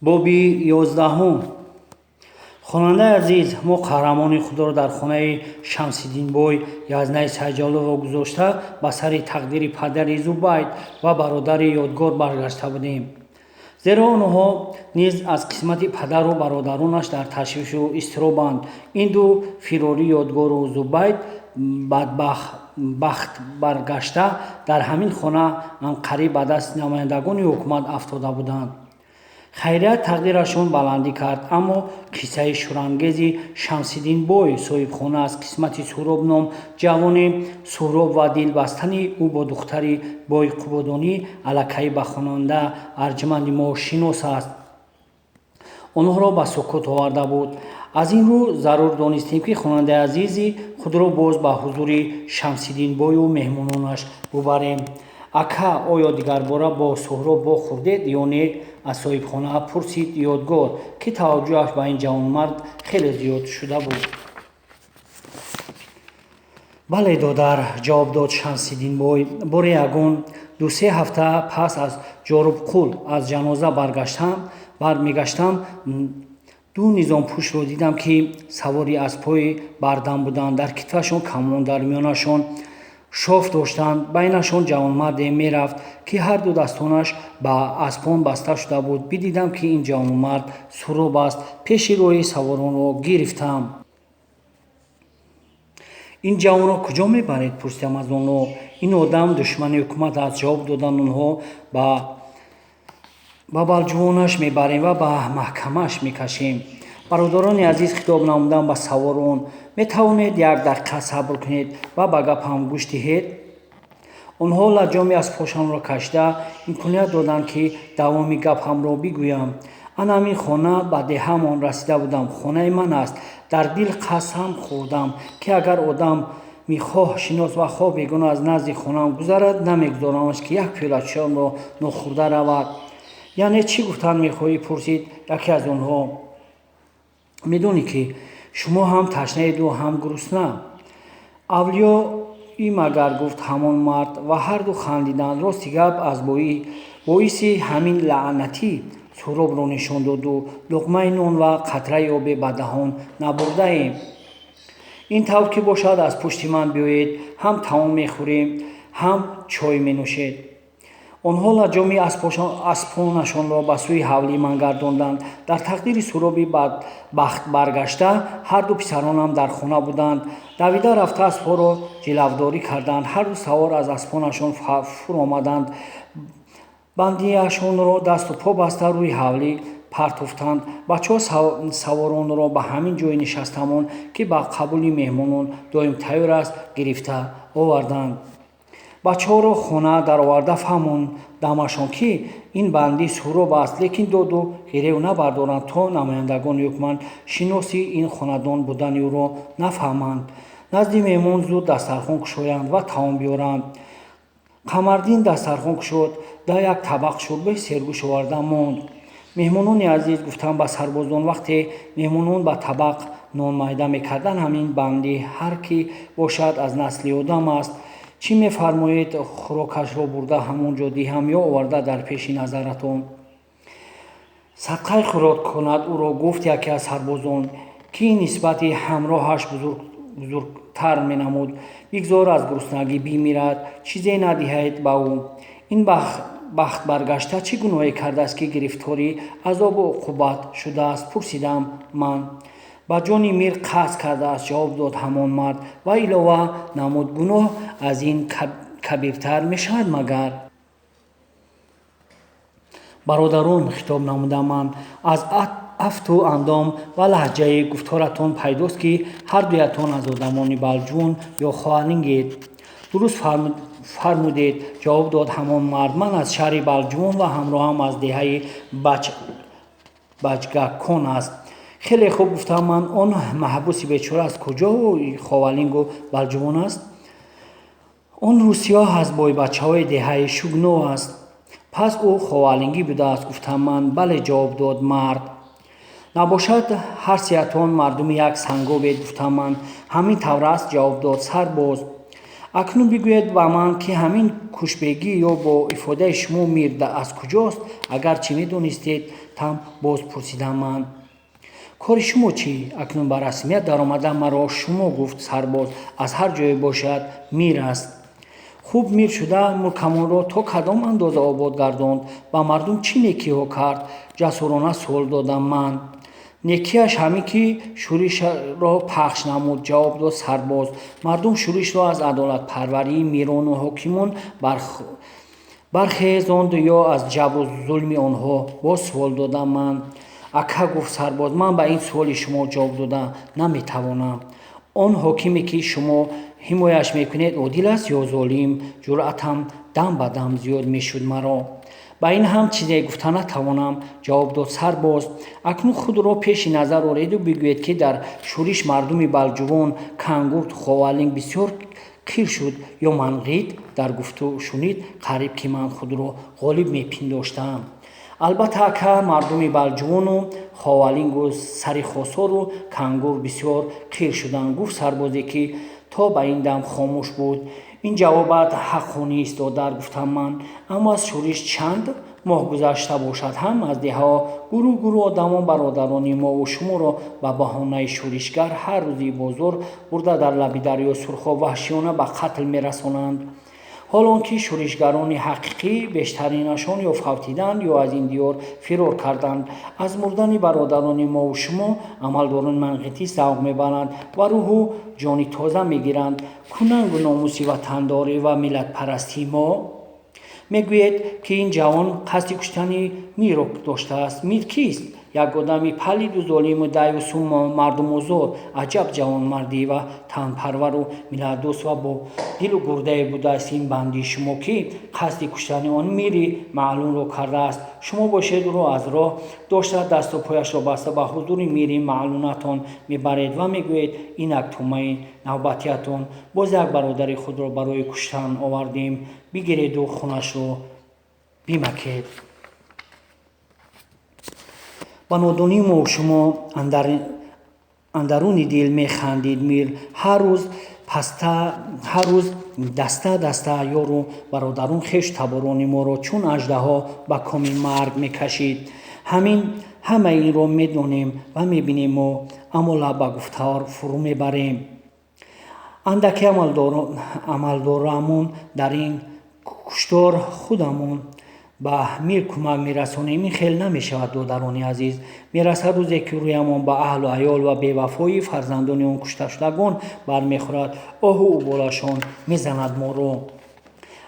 Боби 11-ум. Хонандаи азиз, мо қаҳрамони худро дар хонаи Шамсиддинбой Язнаи Сайҷаловро гузошта, ба сари тақдири падари Зубайд ва бародари Ёдгор баргашта будем, зеро онҳо низ аз қисмати падару бародаронаш дар ташвишу изтиробанд. Ин ду фирорӣ, Ёдгору Зубайд бадбахтбаргашта, дар ҳамин хона анқариб ба дасти намояндагони ҳукумат афтода буданд. Хайрият, тақдирашон баландӣ кард, аммо қиссаи шӯрангези Шамсиддинбой, соҳибхона аз қисмати Суҳроб ном ҷавони Суҳроб ва дилбастани ӯ бо духтари бои Қубодонӣ аллакай ба хонанда арҷманди мо шинос аст, онҳоро ба сукут оварда буд. Аз ин рӯ зарур донистем, ки хонандаи азизи худро боз ба ҳузури Шамсиддинбою меҳмононаш бубарем. «Ака, оё дигарбора бо Суҳроб вохӯрдед ё не?» — аз соҳибхона пурсид Ёдгор, ки таваҷҷӯҳаш ба ин ҷавонмард хеле зиёд шуда буд. «Бале, додар, — ҷавоб дод Шамсиддинбой. — Боре ягон 2-се ҳафта пас аз Ҷорубқул аз ҷаноза бармегаштам, ду низомпӯшро дидам, ки савори аспҳои бардам буданд. Дар китфашон камон, дар миёнашон шоф доштанд. Байнашон ҷавонмарде мерафт, ки ҳарду дастонаш ба аспон баста шуда буд. Бидидам, ки ин ҷавонмард Суҳроб аст. Пеши роҳи саворонро гирифтам. Ин ҷавонро куҷо мебаред? Пурсидам аз онҳо. Ин одам душмани ҳукумат аст, ҷавоб доданд онҳо. Ба Балҷувонаш мебарем ва ба маҳкамааш мекашем. Бародарони азиз, — хитоб намудам ба саворон, — метавонед як дақиқа сабр кунед ва ба гапам гӯш диҳед?» Онҳо лаҷоми аспҳошонро кашида, имконият доданд, ки давоми гапамро бигӯям. Ана ҳамин хона, ба деҳаамон расида будам, хонаи ман аст. Дар дил қасам хӯрдам, ки агар одами хоҳ шинос ва хоҳ бегона аз назди хонаам гузарад, намегузорамаш, ки як пиёла чойамро нохӯрда равад. «Яъне чӣ гуфтан мехоҳӣ?» — пурсид яке аз онҳо. «Медонӣ, ки шумо ҳам ташнаеду ҳам гурусна. Авлиёӣ магар?» — гуфт ҳамон мард ва ҳарду хандиданд. «Рости гап, аз боиси ҳамин лаънатӣ, — Суҳробро нишон доду, — луқмаи нон ва қатраи обе ба даҳон набурдаем. Ин тавр ки бошад, аз пушти ман биёед, ҳам таом мехӯрем, ҳам чой менӯшед.» Онҳо лаҷоми аспонашонро ба сӯи ҳавлии ман гардонданд. Дар тақдири Суҳроби бахтбаргашта ҳарду писаронам дар хона буданд. Давида рафта, аспҳоро ҷилавдорӣ карданд. Ҳарду савор аз аспонашон фуромаданд, бандиашонро дасту по баста, рӯи ҳавлӣ партофтанд. Бачаҳо саворонро ба ҳамин ҷои нишастамон, ки ба қабули меҳмонон доим тайёр аст, гирифта оварданд. Бачаҳоро хона дароварда фаҳмондамашон, ки ин банди Суҳроб аст, лекин доду ғирев набардоранд, то намояндагони ҳукумат шиноси ин хонадон будани ӯро нафаҳманд. Назди меҳмон зуд дастархон кушоянд ва таом биёранд. Қамардин дастархон кушод да, як табақ шӯрбои сергӯш оварда монд. «Меҳмонони азиз, — гуфтам ба сарбозон, вақте меҳмонон ба табақ нон майда мекарданд, — ҳамин банди ҳар кӣ бошад, аз насли одам аст. Чӣ мефармоед, хӯрокашро бурда ҳамон ҷо диҳам ё оварда дар пеши назаратон садқаи хӯрок кунад ӯро?» — гуфт яке аз сарбозон, ки нисбати ҳамроҳаш бузургтар менамуд. «Бигзор аз гуруснагӣ бимирад, чизе надиҳед ба ӯ. Ин бахтбаргашта чӣ гуноҳе кардааст, ки гирифтори азобу уқубат шудааст?» — пурсидам ман. «Ба ҷони мир қасд кардааст, — ҷавоб дод ҳамон мард ва илова намуд: — Гуноҳ аз ин кабиртар мешавад магар?» «Бародарон, — хитоб намудам ман, — аз афту андом ва лаҳҷаи гуфторатон пайдост, ки ҳардуятон аз одамони Балҷувон ё Ховалингед.» «Дуруст фармудед, — ҷавоб дод ҳамон мард. — Ман аз шаҳри Балҷувон ва ҳамроҳам аз деҳаи Баҷгакон аст.» «Хеле хуб, — гуфтам ман. — Он маҳбуси бечора аз куҷои Ховалингу Балҷувон аст?» «Он рӯсиёҳ аз бойбачаҳои деҳаи Шугно аст.» «Пас ӯ ховалингӣ будааст?» — гуфтам ман. «Бале, — ҷавоб дод мард. — Набошад, ҳар сеятон мардуми як сангобед, — гуфтам ман. «Ҳамин тавр аст, — ҷавоб дод сарбоз. Акнун бигӯед ба ман, ки ҳамин кушбегӣ ё бо ифодаи шумо мир аз куҷост? Агарчи медонистед там, боз пурсидам ман. Кори шумо чӣ? Акнун ба расмият даромада маро шумо гуфт сарбоз. Аз ҳар ҷое бошад, мир аст. Хуб, мир шуда мулкамонро то кадом андоза обод гардонд? Ба мардум чӣ некиҳо кард? Ҷасурона суол додам ман. Некиаш ҳамин, ки шӯришро пахш намуд, ҷавоб дод сарбоз. Мардум шӯришро аз адолатпарварии мирону ҳокимон бархезонд ё аз ҷабру зулми онҳо? Боз суол додам ман. Ака, гуфт сарбоз, ман ба ин суоли шумо ҷавоб дода наметавонам. Он ҳокиме, ки шумо ҳимояш мекунед, одил аст ё золим? Ҷуръатам дам ба дам зиёд мешуд маро. Ба ин ҳам чизе гуфта натавонам, ҷавоб дод сарбоз. Акнун худро пеши назар ореду бигӯед, ки дар шӯриш мардуми Балҷувон, Кангурт, Ховалинг бисёр қир шуд ё Манғит? Дар гуфту шунид қариб ки ман худро ғолиб мепиндоштам. Албатта, ака, мардуми Балҷувону Ховалингу Сари Хосору Кангур бисёр қир шуданд, гуфт сарбозе, ки то ба ин дам хомӯш буд. Ин ҷавобат ҳаққонист, додар, гуфтам ман. Аммо аз шӯриш чанд моҳ гузашта бошад ҳам, аз деҳаҳо гурӯҳ гурӯҳ одамон бародарони мову шуморо ба баҳонаи шӯришгар ҳар рӯзи бозор бурда дар лаби дарёи Сурхоб ваҳшиёна ба қатл мерасонанд. Ҳол он ки шӯришгарони ҳақиқӣ бештаринашон ё фавтиданд, ё аз ин диёр фирор карданд. Аз мурдани бародарони мову шумо амалдорони манғитӣ завқ мебаранд ва рӯҳу ҷони тоза мегиранд. Ку нангу номуси ватандорӣ ва миллатпарастии мо? Мегӯед, ки ин ҷавон қасди куштани мирро доштааст. Мир кист? Як одами палиду золиму даюсу мардумозор. Аҷаб ҷавонмардӣ ва танпарвару миллатдӯст ва бо дилу гурдае будааст ин банди шумо, ки қасди куштани он мири маълумро кардааст. Шумо бошед, ӯро аз роҳ дошта, дасту пояшро баста ба ҳузури мири маълунатон мебаред ва мегӯед: инак тумаи навбатиятон, боз як бародари худро барои куштан овардем, бигиреду хунашро бимакед. Ба нодонии мо шумо андаруни дил механдид мир. Ҳар рӯз паста, ҳар рӯз даста даста ёру бародарон, хешу таборони моро чун аждаҳо ба коми марг мекашид. Ҳамин ҳамаи инро медонем ва мебинем мо, аммо лаб ба гуфтор фурӯ мебарем. Андаке амалдорамон дар ин куштор худамон ба мир кӯмак мерасонем. Ин хел намешавад, додарони азиз. Мерасад рӯзе, ки рӯямон ба аҳлу аёл ва бевафоии фарзандони он кушташудагон бармехӯрад, оҳу уболашон мезанад моро.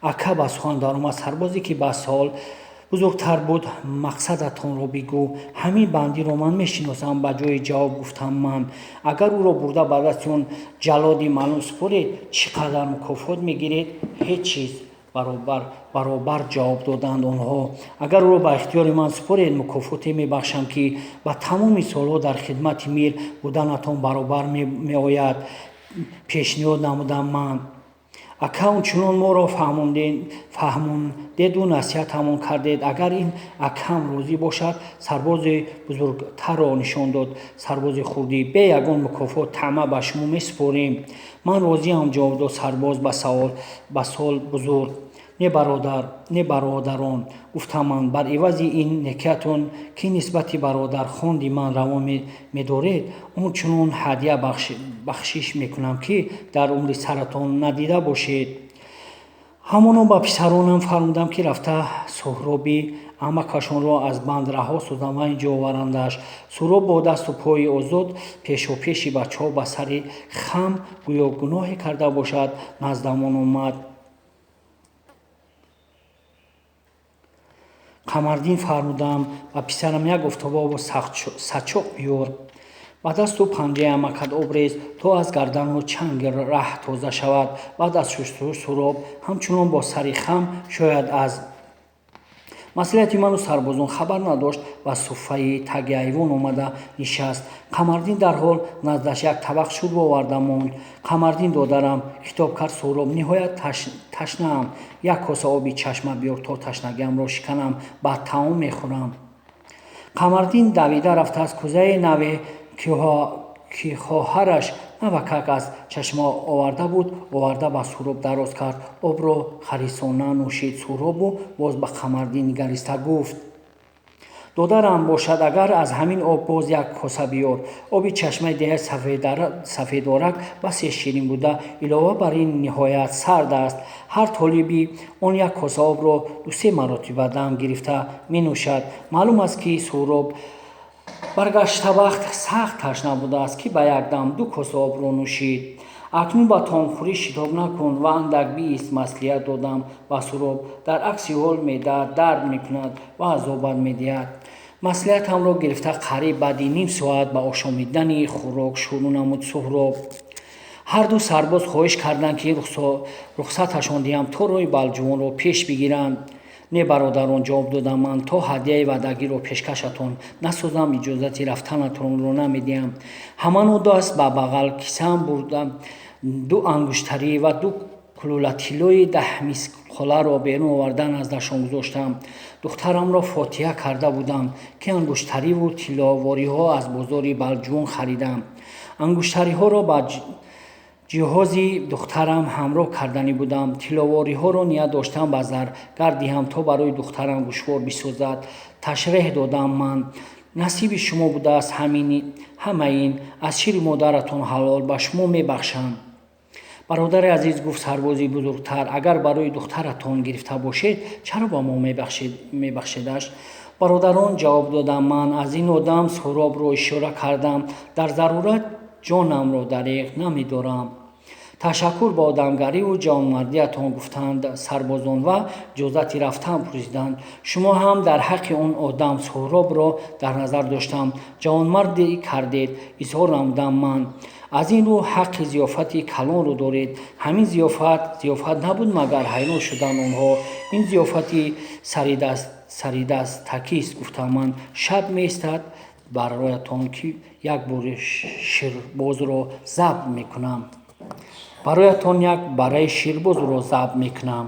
Ака, ба сухан даромад сарбозе, ки ба сол бузургтар буд, мақсадатонро бигӯ. Ҳамин бандиро ман мешиносам, ба ҷои ҷавоб гуфтам ман. Агар ӯро бурда ба дасти он ҷаллоди маълум супоред, чӣ қадар мукофот мегиред? Ҳеҷ чиз, баробар ҷавоб доданд онҳо. Агар ӯро ба ихтиёри ман супоред, мукофоте мебахшам, ки ба тамоми солҳо дар хидмати мир буданатон баробар меояд, пешниҳод намудам ман. Ака, ончунон моро фаҳмондеду насиҳатамон кардед. Агар ин акам розӣ бошад, сарбози бузургтарро нишон дод сарбози хурдӣ, бе ягон мукофот таъма ба шумо месупорем. Ман розиам, ҷавоб дод сарбоз ба савол ба сол бузург. Не бародар, не бародарон, гуфтам ман, бар ивази ин некиятон, ки нисбати бародархонди ман раво медоред, он чунон ҳадя бахшиш мекунам, ки дар умри саратон надида бошед. Ҳамоно ба писаронам фармудам, ки рафта Суҳроби амакашонро аз банд раҳо созанд ва инҷо оварандаш. Суҳроб бо дасту пои озод пешопеши бачаҳо ба сари хам, гӯё гуноҳе карда бошад, наздамон омад. Қамардин, фармудам ба писарам, як офтобобу сачоқ биёр. Ба дасту панҷаи амакат об рез, то аз гардану чанги раҳ тоза шавад. Баъд аз шустушӯ Суҳроб ҳамчунон бо сари хам, шояд аз маслиҳати ману сарбозон хабар надошт, ба суффаи таги айвон омада нишаст. Қамардин дарҳол наздаш як табақ шӯрбо оварда монд. Қамардин, додарам, хитоб кард Суҳроб, ниҳоят ташнаам. Як коса оби чашма биёр, то ташнагиамро шиканам, баъд таом мехӯрам. Қамардин давида рафта аз кӯзаи наве, ки хоҳараш Навакак аз чашма оварда буд, оварда ба Суҳроб дароз кард. Обро харисона нӯшид Суҳробу боз ба Қамардин нигариста гуфт: «Додарам бошад, агар аз ҳамин об боз як коса биёр. Оби чашмаи деҳаи Сафедорак басе ширин буда, илова бар ин ниҳоят сард аст. Ҳар толиби он як коса обро ду-се маротиба дам гирифта менӯшад». Маълум аст, ки Суҳроб баргаштавақт сахт ташна будааст, ки ба як дам ду коса обро нӯшид. «Акнун ба таомхӯрӣ шитоб накун ва андак биист», маслиҳат додам ба Суҳроб. «Дар акси ҳол меъдаат дард мекунад ва азобат медиҳад». Маслиҳатамро гирифта, қариб баъди ним соат ба ошомидани хӯрок шурӯъ намуд Суҳроб. Ҳарду сарбоз хоҳиш карданд, ки рухсаташон диҳам, то роҳи Балҷувонро пеш бигиранд. «Не, бародарон, — ҷавоб додам ман, — то ҳадияи ваъдагиро пешкашатон насозам, иҷозати рафтанатонро намедиҳам». Ҳамано даст ба бағал кисаам бурда, ду ангуштарӣ ва ду кулӯлатиллои 10 мисқоларо берун оварда наздашон гузоштам. Духтарамро фотиҳа карда будам, ки ангуштариву тилловориҳо аз бозори Балҷувон харидам. Ангуштариҳоро ба ҷиҳози духтарам ҳамроҳ карданӣ будам. Тилловориҳоро ният доштам ба заргар диҳам, то барои духтарам гӯшвор бисозад. Ташреҳ додам ман. «Насиби шумо будааст ҳама ин. Аз шири модаратон ҳалол, ба шумо мебахшам». «Бародари азиз, — гуфт сарбози бузургтар, — агар барои духтаратон гирифта бошед, чаро ба мо мебахшедаш?» «Бародарон, — ҷавоб додам ман, аз ин одам, — Суҳробро ишора кардам, — дар зарурат ҷонамро дареғ намедорам». «Ташаккур ба одамгариву ҷавонмардиятон», — гуфтанд сарбозон ва иҷозати рафтан пурсиданд. «Шумо ҳам дар ҳаққи он одам, — Суҳробро дар назар доштам, — ҷавонмардӣ кардед», — изҳор намудам ман. «Аз ин рӯ ҳаққи зиёфати калонро доред». «Ҳамин зиёфат зиёфат набуд магар?» — ҳайрон шуданд онҳо. «Ин зиёфати саридастакист», — гуфтам ман. «Шаб меистад бароятон, ки як бори ширбозро забҳ мекунам. Бароятон як барраи ширбозро забҳ мекунам».